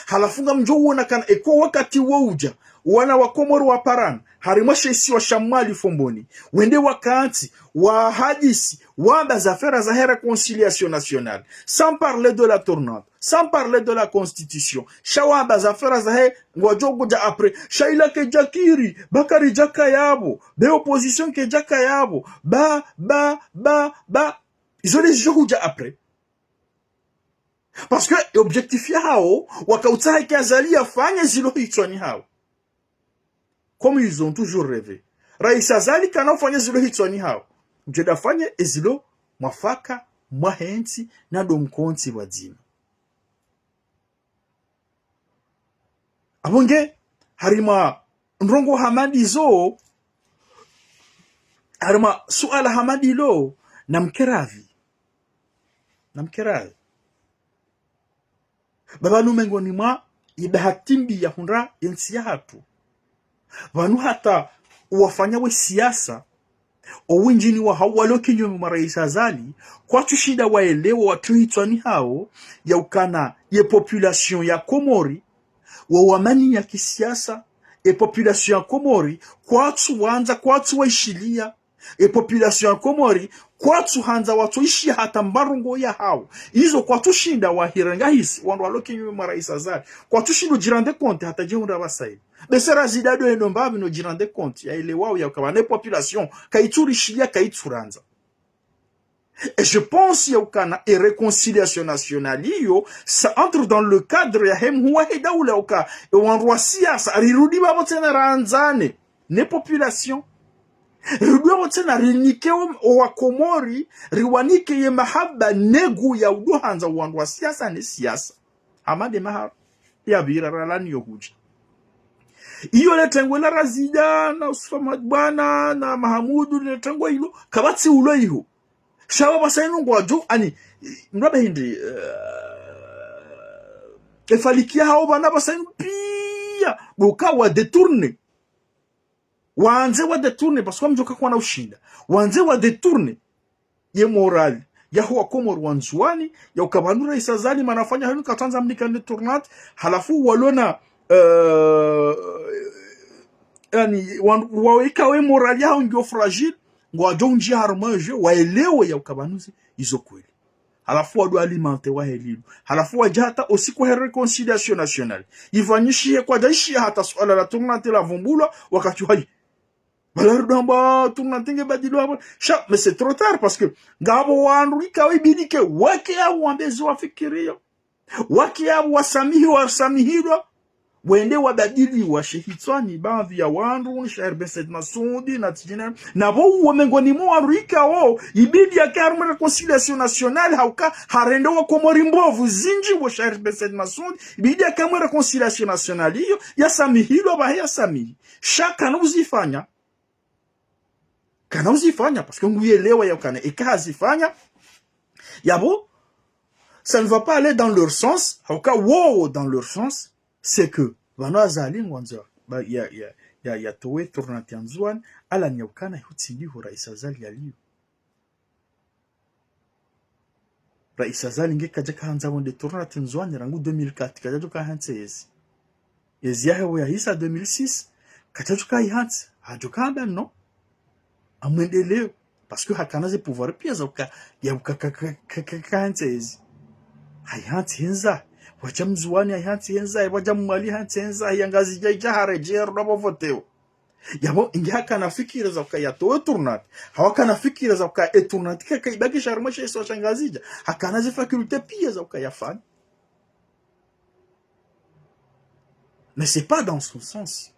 Halafu ngamdjo uona kana eka wakati wo udja, wana wa Komori waparana, harimwa she isiwa sha Mwali Fomboni, wende wakantsi, wahadisi, wamba ze affaire zahe réconciliation nationale, sans parler de la tournante, sans parler de la constitution. Sha wamba ze affaire zahe ngwadjo kudja après. Sha ila kedjakiri, ba karidjaka yapvo, be opposition kedjaka yapvo, ba, ba, ba, ba. Izo nde zidjo hudja après. Parce que objectif yahawo, waka utsaha eka Azali yafanye zilo hitswani hawo. Comme ils ont toujours rêvé. Raisi Azali kana ufanya zilo hitswani hawo. Ngudjo enda fanye ezilo mwafaka, mwahe ntsi, na ndo mkontsi pvwadzima. Apvo nge, harimwa ndrongo hama ndizo, harimwa suala hama ndilo, namkeradhi. Namkeradhi. Ba pvanu mengoni mwa ibahati mbi yahundra yentsi yahatru. Pvanu hata uwafanya we siasa, owindjini wahawo walo kinyume mwa Raisi Azali, kwatsushinda waelewa watru hitswani hawo, ya ukana ye population ya Komori, wo wamaniya kisiasa, e population ya Komori, kwatsuwandza, kwatsuwaishiliya, e population ya Komori, kwatsuhandza watsoishiya hata mbarongo yahawo. Izo kwatsushinda wahirenga hisi, wandru walo kinyume mwa Raisi Azali. Kwatsushinda udjirendre compte hata djehundra pvasa inu. Be sera zidado eno mbapvi no djirendre compte, yaelewao ya ukana ne population, kaitsurishiya, kaitsurandza. Et je pense ya ukana e réconciliation nationale iyo, ça entre dans le cadre yahe mhuu wahe daula uka, e wandru wa siasa, rirudi pvapvo tsena randzane ne population. Rirudi pvapvo tsena rinike o, o wa Komori, riwanike ye mahaba ne ngu ya udohandza wandru wa siasa ne siasa. Hama nde maha yapvira ralani yo hudja. Iyo le tengwe la Razida na Usufa Madbwana na Mahamudu, le tengwe ilo, kapvatsi ulo iho. Sha pvapvasa inu ngwadjo, ani, mraba hindri, eh, efalikiya hawo pvanu pvasa inu pia, ndo uka wa détourner. Wandze wa détourner, parce que wamdjoka kwana ushinda. Wandze wa détourner ye morale yaho wa Komori wa Ndzuwani, ya uka pvanu Raisi Azali mana afanya hanu katsandza mnika ne tournante, halafu walona, eh, yani, wan-, waweka we morale yaho ngiyo fragile, ngwadjo undjia harumwa yo jeu, waelewe ya uka pvanu zi, izo kweli. Halafu wandru walimante wahe lilo. Halafu wadja hata usiku he réconciliation nationale ifanyishihe, kwadjaishiya hata suala la tournante lavumbulwa wakati wayi. Bala rudamba tournante nge badilwa hapvo. Sha, mais c'est trop tard, parce que ngapvo wandru ikao ibidi ke wake yapvo wambe zo wafikiriyo. Wake yapvo wasamihi, wasamihilwa. Wende wabadili washe hitswani, baadhwi ya wandru, ni Shair Ben Said Masudi, na tijina, na pvo uwo mengoni mwa wandru ikao ibidi yake harumwa réconciliation nationale, hauka harende wa Komori mbovu zindji, wo Shair Ben Said Masudi, ibidi yake harumwa réconciliation nationale iyo, yasamihilwa, bahi yasamihi. Sha kana uzifanya. Kana uzifanya, parce que nguyelewa yaukana eka hazifanya, yapvo, ça ne va pas aller dans leur sens, hauka wowo dans leur sens, c'est que pvanu Azali ngwandzo, ba, ya, ya, ya, yatowe tournante ya Ndzuwani, ala ni yaukana ihutsindiho Rais Azali yaliyo. Rais Azali nge kadjaka handza wende tournante Ndzuwani rangu deux mille quatre, kadjadjoka hantsi ezi. Ezi yahe wo yahisa deux mille six, kadjadjoka ihantsi, hadjoka hamba non. Amwendeleo, parce que hakana ze pouvoir pia za uka, ya uka, ka, ka, ka, ka, ka hantsi ezi. Haihantsi hendza, wadja Mndzuwani haihantsi hendza, wadja Mmwali hantsi hendza, ya Ngazidja idja haredjeyi rudwa pvo voteo. Yapvo, inge hakana fikira za uka yatowe tournante. Hau hakana fikira za uka e tournante kaka ibakisha harumwa she isiwa sha Ngazidja. Hakana ze faculté pia za uka yafanye. Mais c'est pas dans son sens.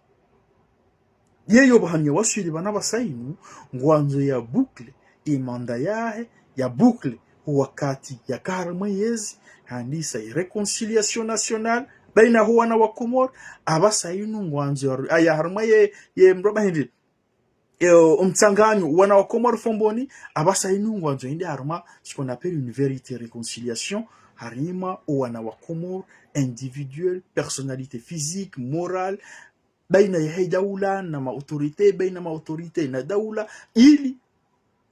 Yeyo pvahanu yawaswili pvanu pvasa inu, ngwandzo ya boucle, e mandat yahe, ya boucle, wakati yaka harumwa yezi, handisa e réconciliation nationale, baina ho wana wa Komori, apvasa inu ngwandzo ya, aya harumwa ye, ye mroba hindri, e, o mtsanganyo, wana wa Komori Fomboni, apvasa inu ngwandzo yende harumwa ce qu'on appelle une vérité réconciliation, harumwa o wana wa Komori, individuel, personnalité physique, morale, baina yahe daula na ma autorité, baina ma autorité na daula, ili,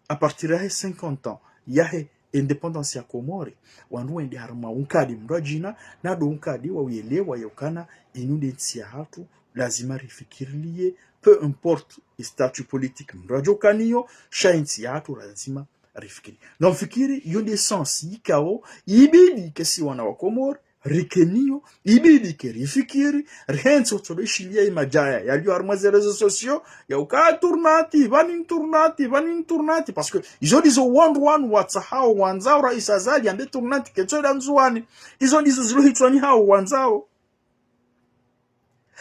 à partir yahe cinquante ans yahe indépendance ya Komori, wandru wende harumwa unkadi mrwadjina, na ndo unkadi wa uyelewa yaukana inu nde ntsi yahatru, lazima rifikirilie, peu importe statut politique mrwadjokaniyo, sha ntsi yahatru lazima rifikiri. Donc, mfikiri, iyo nde sens ikao ibidi ke si wana wa Komori, rikeniyo, ibidi ke rifikiri, rihentsi utsodo ishiliya imadjaya yaliyo harumwa ze réseaux sociaux, ya uka tournante, pvanu tournante, pvanu tournante, parce que izo ndizo wandru wanu watsahao wandzao Rais Azali yambe tournante ketso enda Ndzuwani. Izo ndizo zilo hitswani hawo wandzao.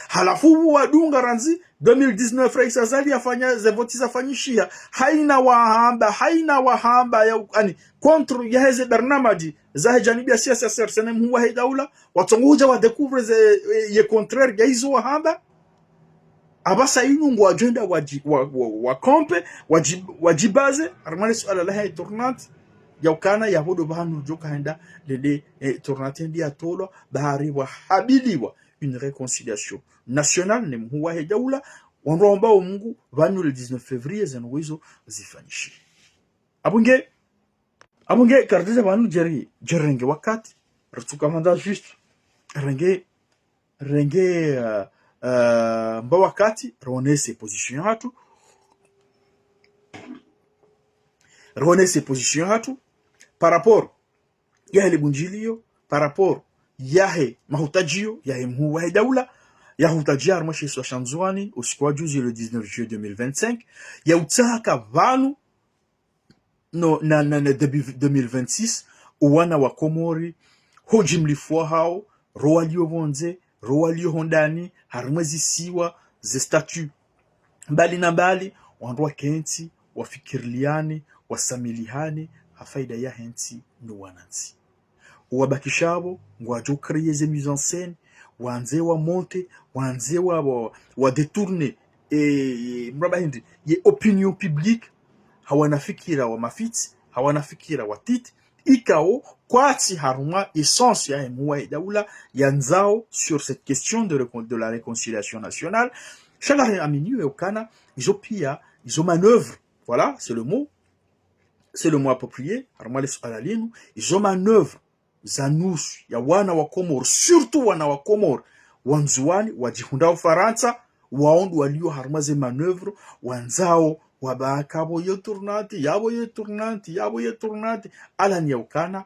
Halafu pvo wadunga randzi deux mille dix-neuf Rais Azali yafanya, ze voti zafanyishiha. Haina wahamba, haina wahamba ya, ani, contre yahe ze barnamadji zahe janibu ya siasa ya C R C ne mhuu wahe daula, watsongo hudja wa découvre ze, e, ye contraire ya izo wahamba. Apvasa inu ngwadjo enda wadji, wa, wa, wa camper, wadji, wadjibaze, harumwa le suala lahe tournante, yaukana yapvo ndo pvahanu djoka henda, lele, e, tournante ndi yatolwa, bahari wahabiliwa une réconciliation nationale, ne mhuu wahe daula, wandru wamba o Mungu, pvanu le dix-neuf février, ze ndrongoo izo zifanyishihe. Apvo nge, apvo nge, karidjadja pvanu djeri, djeri renge wakati, ritsuka pvanda juste, renge, renge, euh, euh, mba wakati, ronese position yahatru, ronese position yahatru, par rapport yahe le bundjilio, par rapport yahe mahutadjio, yahe mhuu wahe daula, yahutadjia harumwa she isiwa sha Ndzuwani, usiku wa juzi le dix-neuf juillet deux mille vingt-cinq, ya utsaha ka pvanu, no, na, na, na début deux mille vingt-six, o wana wa Komori, ho jimlifu wahao, ro walio pvondze, ro walio hondani, harumwa ze zisiwa, ze statut mbali na mbali, wandru wakentsi, wafikiriliane, wasamilihane, ha faida yahe ntsi no wanantsi. Owabakisha apvo, ngwadjo créer ze mise en scène, wandze wa monter, wandze wa, wa, wa détourner, e, e, mraba hindri, ye opinion publique, ha wana fikira wa mafitsi, ha wana fikira wa titi, ikao, kwatsi harumwa essence yahe mhuu wahe daula, yandzao sur cette question de récon-, de la réconciliation nationale. Sha ngahe aminio yaukana, izo pia, izo manœuvre. Voilà, c'est le mot. C'est le mot approprié. Harumwa le suala linu, izo manœuvre za nusu ya wana wa Komori, surtout wana wa Komori, wa Ndzuwani, wadjihundra Ufarantsa, wao ndo walio harumwa ze manœuvre, wandzao, wabaka pvo yo tournante, yapvo yo tournante, yapvo yo tournante, ala ni yaukana,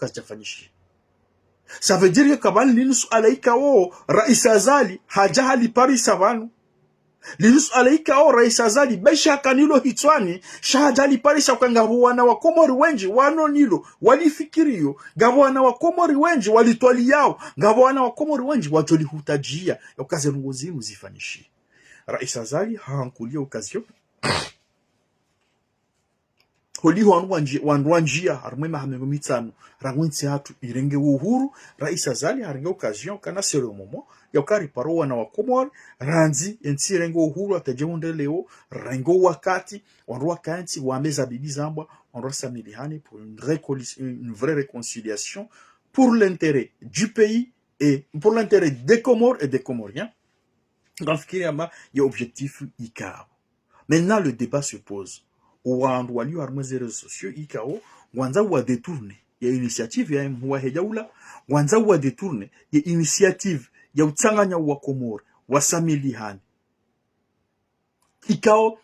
kazidjafanyishiha. Ça veut dire que pvanu linu suala ikao Rais Azali hadja haliparisa pvanu. Linu suala ikao Rais Azali be sha kanalo hitswani, sha hadja haliparisa uka ngapvo wana wa Komori wendji wano nalo, walifikirio, ngapvo wana wa Komori wendji walitwaliyao, ngapvo wana wa Komori wendji wadjolihutadjia, ya uka ze ndrongoo zinu zifanyishihe. Rais Azali hahankulia occasion. Holiho wandru wandji-, wandru wandjia, harumwa ye maha mengo mitsanu, rangu entsi yahatru irenge uhuru, Rais Azali harenge occasion, kana c'est le moment, ya uka ripare wana wa Komori, randzi, entsi irenge uhuru, hata dje hundre leo, renge wakati, wandru waka entsi, wambe zabidi zambwa, wandru wasamilihane pour une récoli-, une vraie réconciliation, pour l'intérêt du pays et pour l'intérêt des Comores et des Comoriens. Ngamfikiri amba ye objectif ikao. Maintenant, le débat se pose. Owandru walio harumwa ze réseaux sociaux ikao, ngwandzo wa détourner ye initiative ya mhuu wahe daula, ngwandzo wa détourner ye initiative ya utsanganya wa Komori, wasamilihane. Ikao,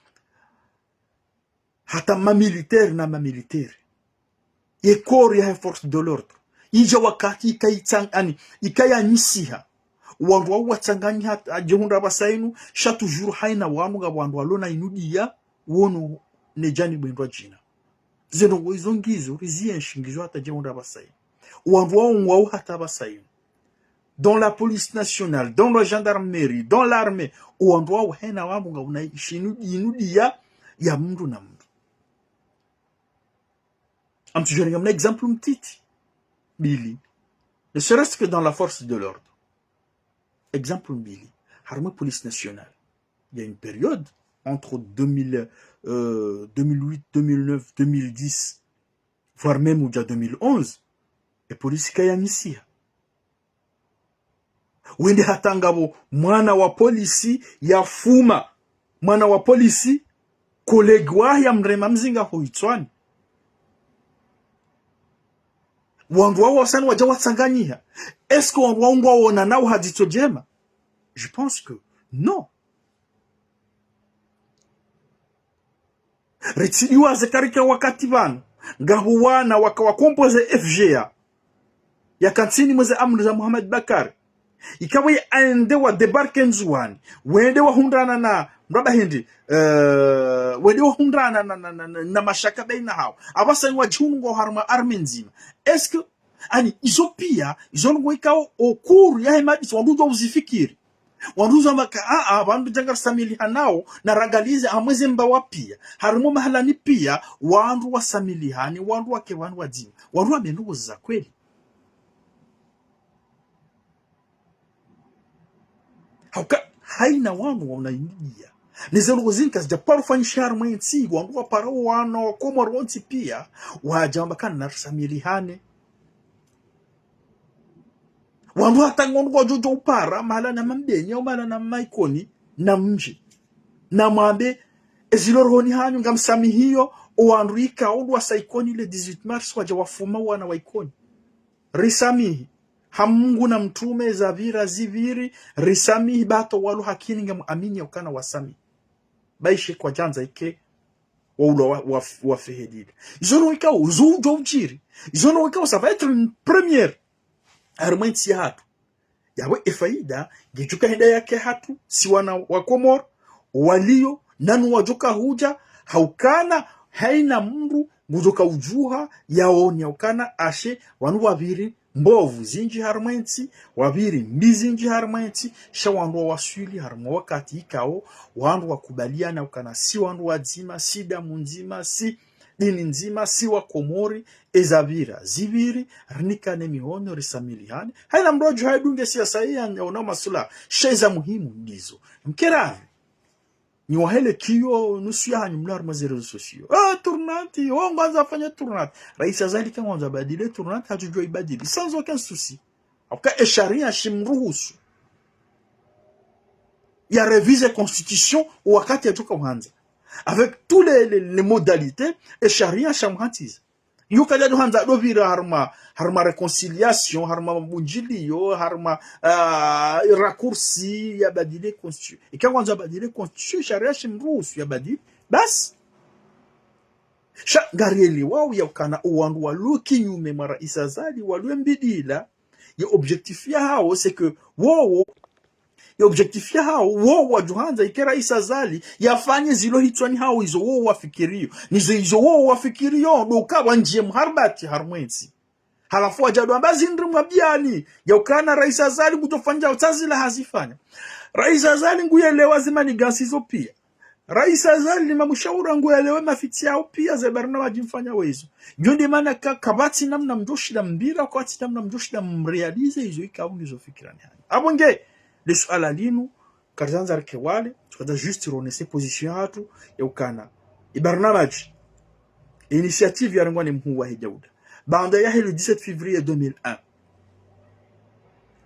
hata ma militaire na ma militaire, ye corps yahe force de l'ordre, idja wakati ika itsang-, ani, ika yanyisiha. Wandru wao watsanganyiha hata dje hundra pvasa inu, sha toujours haina wanu ngapvo wandru walo na inu dia, wono ne djanibu ndrwadjina. Ze ndrongoo izo ngizo, rizienshi ngizo hata dje hundra pvasa inu. Wandru wao ngwao hata pvasa inu. Dans la police nationale, dans la gendarmerie, dans l'armée, owandru wao haina wanu ngwao na inu, inu dia ya mndru na mndru. Ngamdjo renga mna exemple mtiti mbili. Ne serait-ce que dans la force de l'ordre. Exemple mbili. Harumwa police nationale, il y a une période entre deux mille, euh, deux mille huit, deux mille neuf, deux mille dix, voire même déjà deux mille onze, ye police kayanyisiha. Wende hata ngapvo mwana wa polisi yafuma, mwana wa polisi, collègue wahe yamrema mzinga ho hitswani. Wandru wao wasanu wadja watsanganyiha. Est-ce que wandru wao ngwaonanao ha dzitso djema? Je pense que non. Ritsidiwaze karika wakati pvanu, Ngahu wana waka wa composé F G A, yaka ntsini mweze amri za Mohamed Bacar. Ikawo ye aende wa débarqué Ndzuwani, wende wahundrana na mraba hindri, eh, wende wahundrana na, na, na, na, na mashaka baina hawo. Apvasa ni wadjihundru ngwao harumwa armée ndzima. Est-ce que, ani, izo pia, izo ndrongoo ikao, au cours yahe mabisi, wandru udjo uzifikiri. Wandru uzo maka, a, a, wandru djanga risamilihanao, na rangalize amweze mbawa pia. Harumwa mahalani pia, wandru wasamilihane, wandru wake wandru wadzima. Wandru wambe ndrongoo za kweli. Hauka, haina wanu waona indiya. Neze ndrongoo zinu kazidja paro fanyishiha harumwa entsi, wandru wapara wana wa Komori wontsi pia, wadja wamba kana narisamilihane. Wandru hata ngondro wadjo djo upara, mahala na Mbeni, au mahala na Ikoni, na mdje. Na mwambe, ezilo rohoni hanyu ngamsamihiyo, o wandru ikao ndo wasa Ikoni le dix-huit mars, wadja wafuma wana wa Ikoni. Risamihi. Ha Mungu na mtrume zapvira zipviri, risamihi bato walo hakini ngamwamini yaukana wasamihi. Baishe kwadjandza ike waula wa, wa, wafehedida. Izo ndrongoo ikao, zo udjo udjiri. Izo ndrongoo ikao, ça va être une première. Harumwa entsi yahatru. Yapvo efaida, ngedjoka henda yake hatru, si wana wa Komori, waliyo, nanu wadjoka hudja, haukana, haina mndru, ngudjoka udjuha, yaone yaukana, ashe, wanu wapviri, mbovu zindji harumwa entsi, wapviri mbi zindji harumwa entsi, sha wandru wawaswili harumwa wakati ikao, wandru wakubaliana ukana si wandru wadzima, si damu ndzima, si dini ndzima, si wa Komori, ezapvira zipviri, rinikane mihono, risamilihane. Haina mndru adjo haidunge siasa iya, ona masula, sha eza muhimu ndizo. Mkeravi. Nyi wahele kiyo nusu yahanyu mla harumwa ze réseaux sociaux. Ah, tournante, oh, ngwandzo afanye tournante. Raisi Azali ka ngwandzo abadili tournante, hatsudjo ibadili. Sans aucun souci. Hauka esharia shimruhusu ya réviser constitution wakati yadjoka uhandza. Avec tous les, les, les modalités, esharia shamhantsiza. Iyo kadjadjo handza adopvira harumwa, harumwa réconciliation, harumwa mabundjiliyo, harumwa, ah, raccourci, yabadili constitution. Ika ngwandzo abadili constitution, sharia shimruhusu yabadili. Basi. Sha, ngarielewao yaukana, o wandru walo kinyume mwa Raisi Azali, walo mbidila, ye objectif yahawo, c'est que, wowo, ye objectif yahawo, wowo wadjohandza ike Raisi Azali, yafanye zilo hitswani hawo izo wowo wafikiriyo. Nizo izo wowo wafikiriyo, ndo uka wandjiye mharibati harumwa entsi. Halafu wadja ndo wamba zindri mwambiani, yaukana Raisi Azali ngudjofanya utazila hazifanya. Raisi Azali nguyelewa zimanigansi zo pia. Raisi Azali ni mamushawura nguyelewa mafitsi yao pia ze barnamaji mfanyawo izo. Iyo nde mana ka, kapvatsi namna mdjoshinda mbira, kapvatsi namna mdjoshinda mréaliser izo ikao ngizo fikirani hanyu. Apvo nge, le suala linu, karidjandza rike wale, tukandza juste ronese position yahatru, yaukana. Ibarnamaji, initiative yarengwa ne mhuu wahe dauda. Baanda yahe le dix-sept février deux mille un.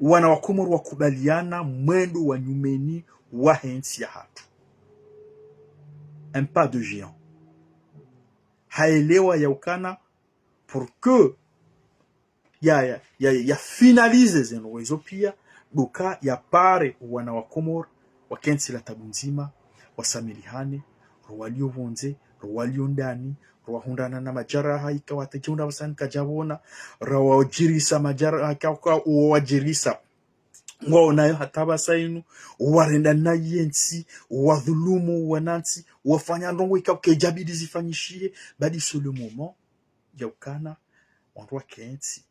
Wana wa Komori wakubaliana mwendo wa nyumeni wahe ntsi yahatru. Un pas de géant. Haelewa yaukana pour que ya, ya, ya, ya finaliser zeno wezo pia, ndo uka yapare wana wa Komori, wakentsi la tabu ndzima, wasamilihane, ro walio pvondze, ro walio ndani, ro wahundrana na majaraha, ika watajihundra pvasani kadjapvona, ro wadjirisa majaraha, ika uka uwo wadjirisa. Ngwaonayo hata pvasa inu, warenda na yentsi, wadhulumu wanantsi, wafanya ndrongoo ika uka idjabidi zifanyishihe, badi c'est le moment, yaukana, wandru wakentsi,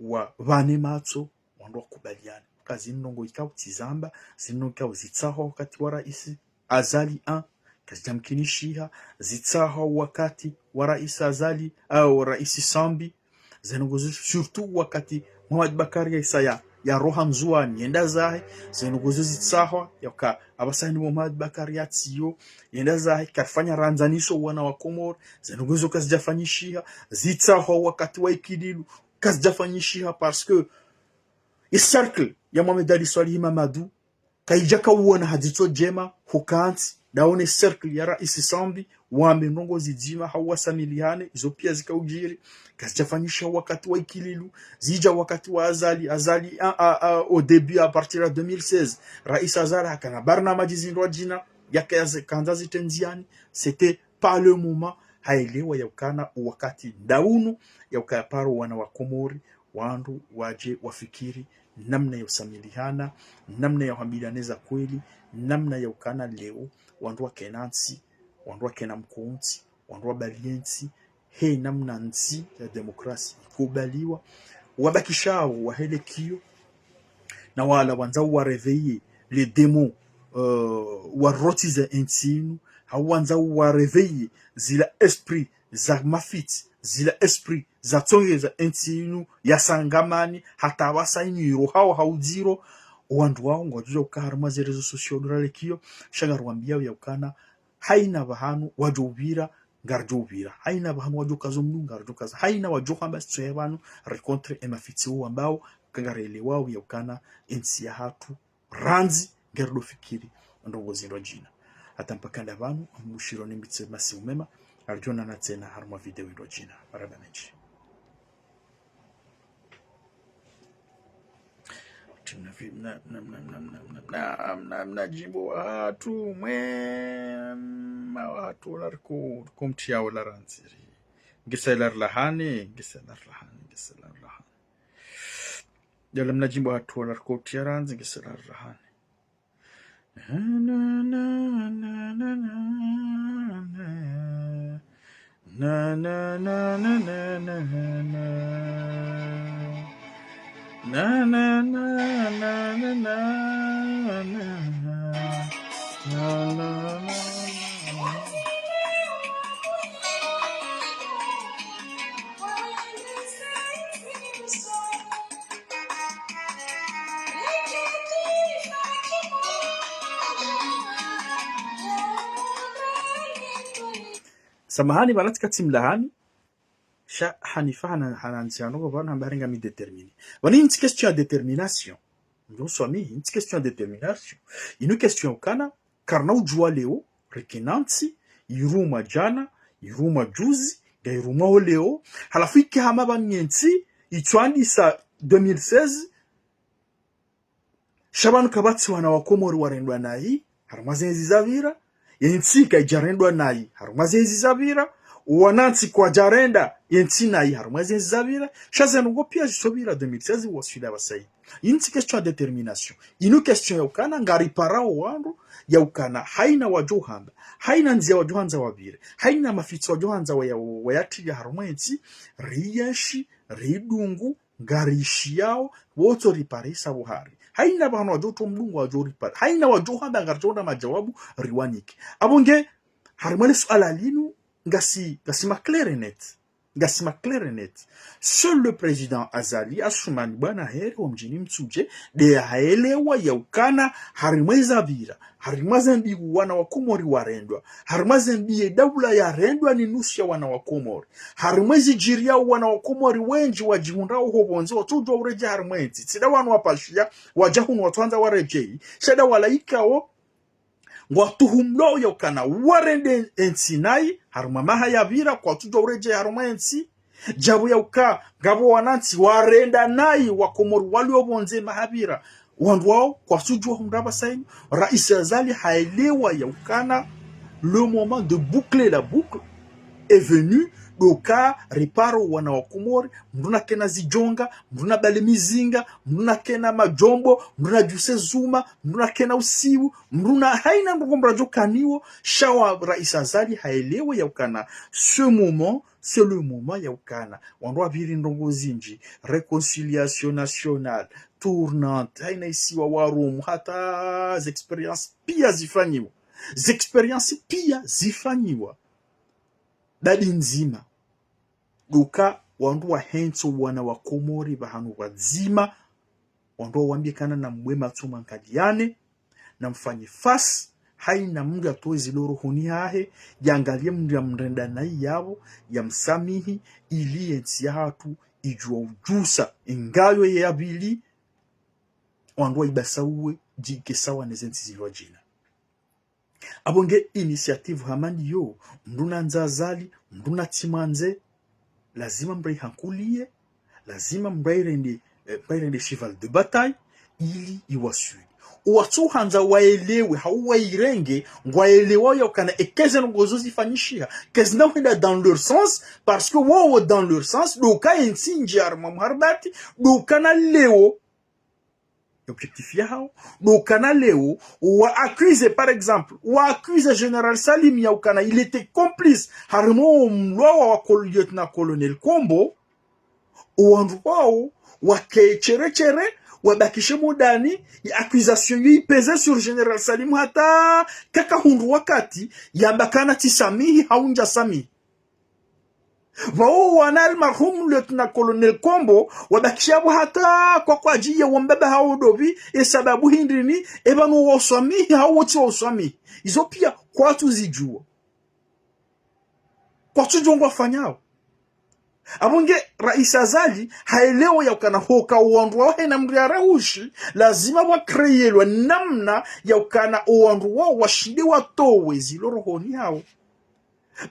wapvane matso, wandru wakubaliane. Ka zinu ndrongoo ikao tsizamba, zinu ndrongoo ikao zitsahwa wakati wa Raisi Azali un, kazidjamkinishiha, zitsahwa wakati wa Raisi Azali, au Raisi Sambi, zinu ndrongoo zi-, surtout wakati Mohamed Bacar Gaissama ya, yaroha Ndzuwani, yenda zahe, zinu ndrongoo zi-, zitsahwa, yauka, apvasa ni Mohamed Bacar yatsiyo, yenda zahe, karifanya randzaniso wana wa Komori, zinu ndrongoo zo kazidjafanyishiha, zitsahwa wakati wa Ikililu, kazidjafanyishiha parce que ye cercle ya Mohamed Ali Soilihi Mamadou, kaidjaka uona ha dzitso djema, hukantsi, ndaone cercle ya Raisi Sambi, wambe ndrongoo zidzima, hau wasamilihane, izo pia zika udjiri, kazidjafanyishiha wakati wa Ikililu, zidja wakati wa Azali, Azali, a, a, a, au début, à partir de deux mille seize, Raisi Azali hakana barnamaji zindrwadjina, yaka yaze-, kandza zitrendziani, c'était pas le moment, Haelewa yaukana wakati nda unu, yaukaya paro wana wa Komori, wandru wadje wafikiri namna ya usamilihana, namna ya uhambilana za kweli, namna yaukana leo, wandru wakena ntsi, wandru wakena mkontsi, wandru wabaliye ntsi, he namna ntsi ya demokrasi ikubaliwa. Wabakishao wahelekiyo, na wala wandzao wa réveiller les démons, euh, warotize entsi inu, hau wandzao wa réveiller zila esprit za mafitsi, zila esprit za tsongeza entsi inu ya sangamani, hata wasa inu iro hao hau dziro, wandru wao ngwadjudja uka harumwa ze réseaux sociaux duralekiyo, sha ngaruwambiyao yaukana, haina pvahanu wadjo upvira, ngaridjo upvira. Haina pvahanu wadjo kaza mndru, ngaridjo kaza. Haina wadjo hamba sitsoye pvanu, rikontre emafitsi wo wambao, ka ngarielewao yaukana entsi yahatru, randzi, ngarido fikiri ndrongoo zindru djina. Hata mpaka nda pvanu, mbushiro nimbitse masihu mema, ngaridjo onana tsena harumwa video indru djina. Marahaba mendji. Mna vi-, mna, mna, mna, mna djimbo wahatru mwema wahatru ola riko, riko mtria ola randziri. Ngisa ila rilahani, ngisa ila rilahani, ngisa ila rilahani. Yala mna djimbo wahatru ola riko mtria randzi, ngisa ila rilahani. Samahani, pvala tsika tsimlahani. Sha Hanifa hana, hana ndziya ndrongo pvanu hamba hari ngami déterminé. Pvanu inu tsi question ya détermination. Ndjo swamihi, inu tsi question ya détermination. Inu question yaukana, karina udjuwa leo, rikena ntsi, irumwa djana, irumwa juzi, ngayirumwao leo, halafu ike hama pvanu entsi, itsoandisa deux mille seize, sha pvanu kapvatsi wana wa Komori warendwa nayi, harumwa ze ntsi zapvira, yentsi kayidjarendwa nayi, harumwa ze ntsi zapvira, wanantsi kwadjarenda, yentsi nayi, harumwa ze ntsi zapvira, sha ze ndrongo piya zisopvira deux mille seize waswili apvasa inu. Inu tsi question ya détermination. Inu question yaukana ngariparao wandru, yaukana haina wadjo hamba, haina ndziya wadjo handza wapvire, haina mafitsi wadjo handza waya-, wayatria harumwa entsi, riyenshi, ridungu, ngarishiyao, wotso riparisa pvo hari. Haina pvahanu wadjo tso mdungu wadjo ripara. Haina wadjo hamba ngaridjo ona majawabu riwanike. Apvo nge, harumwa le suala linu, ngasi, ngasi ma clair et net. Ngasi ma clair et net. Seul le président Azali Assoumani Bwana Heri wa mdjini Mitsudje, nde yahaelewa yaukana, harumwa ezapvira, harumwa ze mbi wana wa Komori warendwa, harumwa ze mbi ye daula yarendwa ni nusu ya wana wa Komori, harumwa ezidjiriyao wana wa Komori wendji wadjihundrao ho pvondze watsudjuwa uredjeyi harumwa entsi. Tsi nda wanu wapashiya, wadja hunu watsuandza waredjeyi, sha nda wala ikao ngwatuhumlwao yaukana warende entsi nayi, harumwa maha yapvira, kwatsudjuwa uredjeyi harumwa entsi. Djapvo yauka, ngapvo wanantsi warenda nayi wa Komori walio pvondze maha yapvira. Wandru wao, kwatsudjuwa hundra apvasa inu. Raisi Azali haelewa yaukana, le moment de boucler la boucle est venu, ndo uka riparo wana wa Komori, mndru nakena zidjonga, mndru nabale mizinga, mndru nakena madjombo, mndru nadjuse zuma, mndru nakena usiu, mndru na haina ndrongo mndru adjo kaniwo, sha wa Raisi Azali haelewa yaukana, ce moment, c'est le moment yaukana. Wandru wapviri ndrongo zindji, réconciliation nationale, tournante, haina isiwa warumu, hata ze expérience piya zifanyiwa. Ze expérience piya zifanyiwa. Dadi ndzima. Ndo uka wandru wahentso wana wa Komori pvahanu pvadzima, wandru wawambie kana namwe matso mwangaliyane, namfanye face, haina mndru yatowe zilo rohoni hahe, yangaliye mndru yamrenda nayi yapvo, yamsamihi, ili yentsi yahatru idjuwa udjusa, ingayo ye yapvili, wandru waibasauwe, djike sawa neze ntsi zindru djina. Apvo nge initiative hama ndiyo, mndru nandze Azali, mndru natsimwandze, lazima mndru ayihankuliye, lazima mndru ayirende, eh, mndru ayirende cheval de bataille, ili iwaswili. Watsuhandza waelewe, hau wairenge, ngwaelewao yaukana eka ze ndrongoo zo zifanyishiha, kazina hwenda dans leur sens, parce que wowo dans leur sens, ndo uka yentsi ndji harimwa muharibati, ndo ukana leo, objectif yahao, ndo ukana leo, wa accuser, par exemple, wa accuser Général Salim yaukana il était complice, harimwa omlwa wa, wa col-, Lieutenant-Colonel Kombo, owandru wao, wake chere chere, wabakishe mudani, ye accusation yo ipeze sur Général Salim hata, kakahundru wakati, yamba kana tsisamihi, hau ndjasamihi. Pvao wana almarhum Lieutenant-Colonel Kombo, wabakisha pvo hata kwakwadjiya wambaba hao ndopvi, esababu hindri ni, epvanu woswamihi, hau wotsi woswamihi. Izo pia kwatsuzidjuwa. Kwatsudjuwa ngwafanyao. Apvo nge Rais Azali, haelewa yaukana hoka owandru wao hena mndru yarehushi, lazima wakreyelwa namna yaukana owandru wao washinde watowe zilo rohoni hao.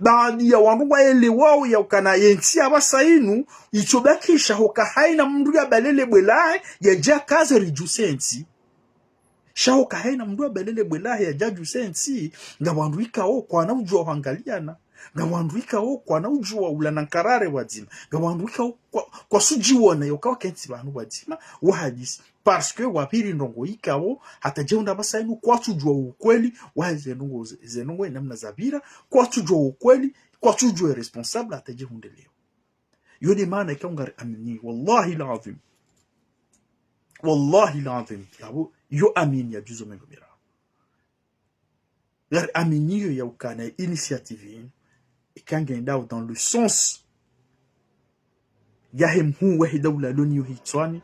Baadhi ya wandru ngwaelewao yaukana yentsi ya pvasa inu, itsobakisha hoka haina mndru yabalele bwe lahe, yadje akaze ridjuse ntsi. Sha hoka haina mndru yabalele bwe lahe, yadje adjuse ntsi, ngapvo wandru ikao kwana udjuwa hwangaliana. Ngapvo wandru ikao kwana udjuwa ulana nkarare pvwadzima. Ngapvo wandru ikao kwa, kwasudjiwona yauka wakentsi pvanu pvwadzima, wahadisi. Parce que wapviri ndrongoo ikao, hata dje hundra pvasa inu, kwatsudjuwa ukweli, wa ze ndrongoo ze, ze ndrongoo enamna zapvira, kwatsudjuwa ukweli, kwatsudjuwa responsable, hata dje hundre leo. Yo nde maana ikao ngari amini, wallahi l'adhwim. Wallahi l'adhwim. Yapvo, yo amini ya djuzo mengo mira. Ngari amini yo yaukana initiative inu, ikao ngendao dans le sens yahe mhuu wahe daula loni yo hitswani,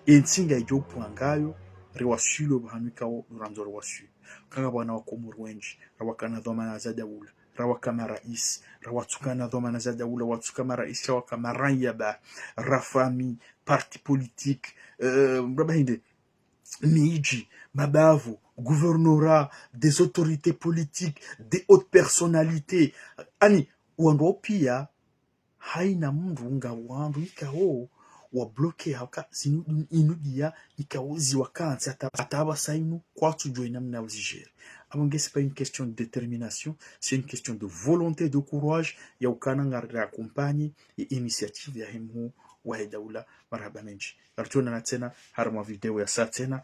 entsi ngayidjo upvwangayo, rewaswilo pvahanu ikao, ndo randzo rewaswilo. Kanga pvwana wa Komori wendji, rawakana dhwamana za daula, rawaka marais, rawatsukana dhwamana za daula, watsuka marais, rawaka maraiya ba, ra famille, parti politique, euh, mraba hinde, midji, mabavu, gouvernorat, des autorités politiques, des hautes personnalités. Ani, wandru wao pia, haina mndru ngapvo wandru ikao, wabloke hauka zinu, inu dia ikao ziwakantsi hata, hata pvasa inu kwatsudjuwa enamna ya uzigérer. Apvo nge c'est pas une question de détermination, c'est une question de volonté, de courage, yaukana ngari accompagner ye initiative yahe mhuu wahe daula, marahaba mendji. Ngaridjo onana tsena, harimwa video yasa tsena,